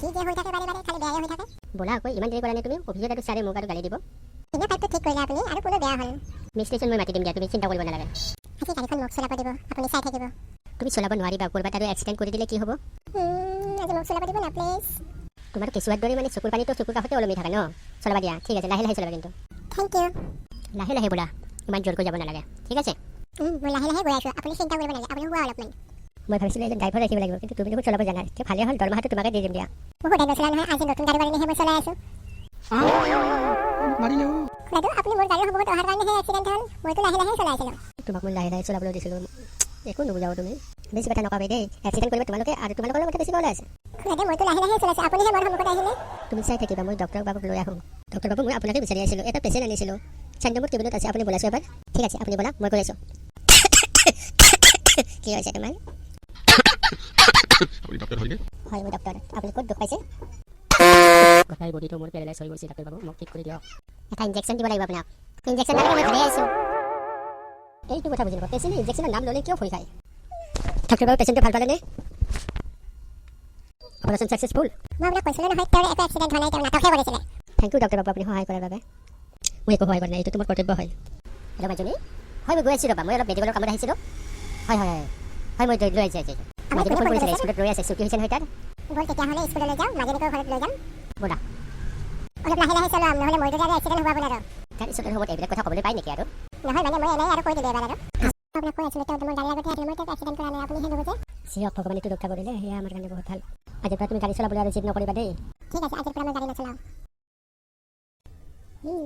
কি যে হৈ থাকে, বাৰে বাৰে খালি বেয়াই হৈ থাকে। ব'লা আকৌ, ইমান দেৰি কৰা নে তুমি? অফিচত আৰু ছাৰে মোক আৰু গালি দিব। এনে পাইপটো ঠিক কৰিলে আপুনি আৰু পুনৰ বেয়া হ'ল। মিস্ত্ৰীচোন মই মাতি দিম দিয়া, তুমি চিন্তা কৰিব নালাগে। আজি গাড়ীখন মোক চলাব দিব, আপুনি চাই থাকিব। তুমি চলাব নোৱাৰিবা, ক'ৰবাত আৰু এক্সিডেণ্ট কৰি দিলে কি হ'ব? আজি মোক চলাব দিব না, প্লিজ। তোমাৰতো কেঁচুৱাৰ দৰে মানে চকুৰ পানীটো চকুৰ কাষতে ওলমি থাকে ন। চলাবা দিয়া, ঠিক আছে। লাহে লাহে চলাবা কিন্তু। Thank U. লাহে লাহে ব'লা, ইমান জোৰকৈ যাব নালাগে, ঠিক আছে? মই লাহে লাহে গৈ আছোঁ, আপুনি চিন্তা কৰিব নালাগে। আপুনি শুৱা অলপমান। মই ভাবিছিলোঁ এজন ড্ৰাইভাৰ ৰাখিব লাগিব, কিন্তু তুমি দেখোন চলাব জানা। এতিয়া ভালে হ'ল, দৰমহাটো তোমাকে দি দিম দিয়া। মই সদায় নচলা নহয়, আজি নতুন গাড়ী কাৰণেহে মই চলাই আছোঁ। মোক মাৰিলে অ'। খুৰাদেউ, আপুনি মোৰ গাড়ীৰ সন্মুখত অহাৰ কাৰণেহে এক্সিডেণ্ট হ'ল। মইতো লাহে লাহে চলাইছিলোঁ। তোমাক মই লাহে লাহে চলাবলৈ দিছিলোঁ, একো নুবুজাও তুমি। বেছি কথা নকবা দেই, এক্সিডেণ্ট কৰিব তোমালোকে আৰু তোমালোকৰ লগতে বেছি ওলাই আছে। খুৰাদেউ, মইতো লাহে লাহে চলাইছোঁ, আপুনিহে মোৰ সন্মুখত আহিলে। তুমি চাই থাকিবা, মই ডক্টৰ বাবুক লৈ আহোঁ। ডক্টৰ বাবু, মই আপোনাকে বিচাৰি আছিলোঁ। এটা পেচেণ্ট আনিছিলোঁ, 4 নম্বৰ কেবিনত আছে। আপুনি ব'লাচোন এবাৰ। ঠিক আছে, আপুনি ব'লা, মই গৈ আছোঁ। কি হৈছে তোমাৰ? আপুনি ডক্টৰ হয়নে? হয়, মই ডক্টৰ। আপুনি ক'ত দুখ পাইছে? গোটেই বডিটো মোৰ পেৰালাইজ হৈ গৈছে, ডাক্তৰ বাবু, মোক ঠিক কৰি দিয়ক। এটা ইনজেকশ্যন দিব লাগিব আপোনাক। ইনজেকশ্যন নালাগে, মই ভালেই আছোঁ। এইটো কথা বুজি নাপাওঁ, পেচেণ্টে ইনজেকশ্যনৰ নাম ল'লে কিয় ভয় খায়? ডক্টৰ বাবু, পেচেণ্টটো ভাল পালেনে? Operation successful? মই আপোনাক কৈছিলোঁ নহয়, তেওঁৰ একো এক্সিডেণ্ট হোৱা নাই, তেওঁ নাটকহে কৰিছিলে। Thank U doctor বাবু, আপুনি সহায় কৰাৰ বাবে। মই একো সহায় কৰা নাই, এইটো তোমাৰ কৰ্তব্য হয়। হেল্ল' মাজনী, হয়, মই গৈ আছোঁ ৰ'বা। মই অলপ মেডিকেলৰ কামত আহিছিলোঁ। হয় হয় হয় হয় মই লৈ আহিছোঁ আহিছোঁ। মাজনী ফোন কৰিছিলে, স্কুলত ৰৈ আছে, ছুটি হৈছে নহয় তাৰ। ব'ল তেতিয়াহ'লে, স্কুললৈ যাওঁ, মাজনীকো ঘৰত লৈ যাম। ব'লা। অলপ লাহে লাহে চলোৱা, নহ'লে মইতো আৰু এক্সিডেণ্ট হ'ব আপোনাৰ আৰু। তাৰ স্কুলৰ সময়ত এইবিলাক কথা ক'বলৈ পায় নেকি আৰু? নহয় মানে, মই এনেই আৰু কৈ দিলোঁ এবাৰ আৰু। আপোনাক কৈ আছিলোঁ, তেওঁ মোৰ গাড়ীৰ আগতে আহিলে, মই তেওঁক এক্সিডেণ্ট কৰা নাই, আপুনিহে নুবুজে। যিহক ভগৱানে এইটো ৰক্ষা কৰিলে, সেয়া আমাৰ কাৰণে বহুত ভাল। আজিৰ পৰা তুমি গাড়ী চলাবলৈ আৰু জিদ নকৰিবা দেই। ঠিক আছে, আজিৰ পৰা মই গাড়ী নচলাওঁ।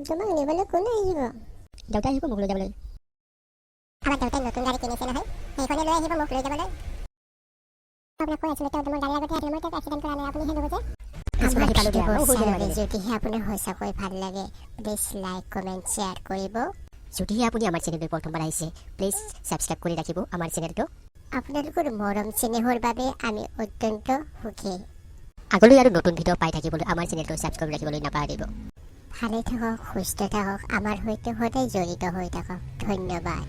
তোমাক নিবলৈ কোনে আহিব? দেউতা আহিব মোক লৈ যাবলৈ। আমাৰ দেউতাই নতুন গাড়ী কিনিছে নহয়, সেইখনে লৈ আহিব মোক লৈ যাবলৈ। আপোনাক কৈ আছিলোঁ, তেওঁ মোৰ গাড়ীৰ আগতে আহিলে, মই তেওঁক এক্সিডেণ্ট কৰা নাই, আপুনিহে নুবুজে। স্কুল আহি পালোঁ দিয়া, মই শুই দিলোঁ মাজনী। যদিহে আপোনাৰ সঁচাকৈ ভাল লাগে, প্লিজ লাইক, কমেণ্ট, শ্বেয়াৰ কৰিব। যদিহে আপুনি আমাৰ চেনেললৈ প্ৰথমবাৰ আহিছে, প্লিজ ছাবস্ক্ৰাইব কৰি ৰাখিব আমাৰ চেনেলটো। আপোনালোকৰ মৰম চেনেহৰ বাবে আমি অত্যন্ত সুখী। আগলৈ আৰু নতুন ভিডিঅ' পাই থাকিবলৈ আমাৰ চেনেলটো ছাবস্ক্ৰাইব ৰাখিবলৈ নাপাহৰিব। ভালে থাকক, সুস্থ থাকক, আমাৰ সৈতে সদায় জড়িত হৈ থাকক। ধন্যবাদ।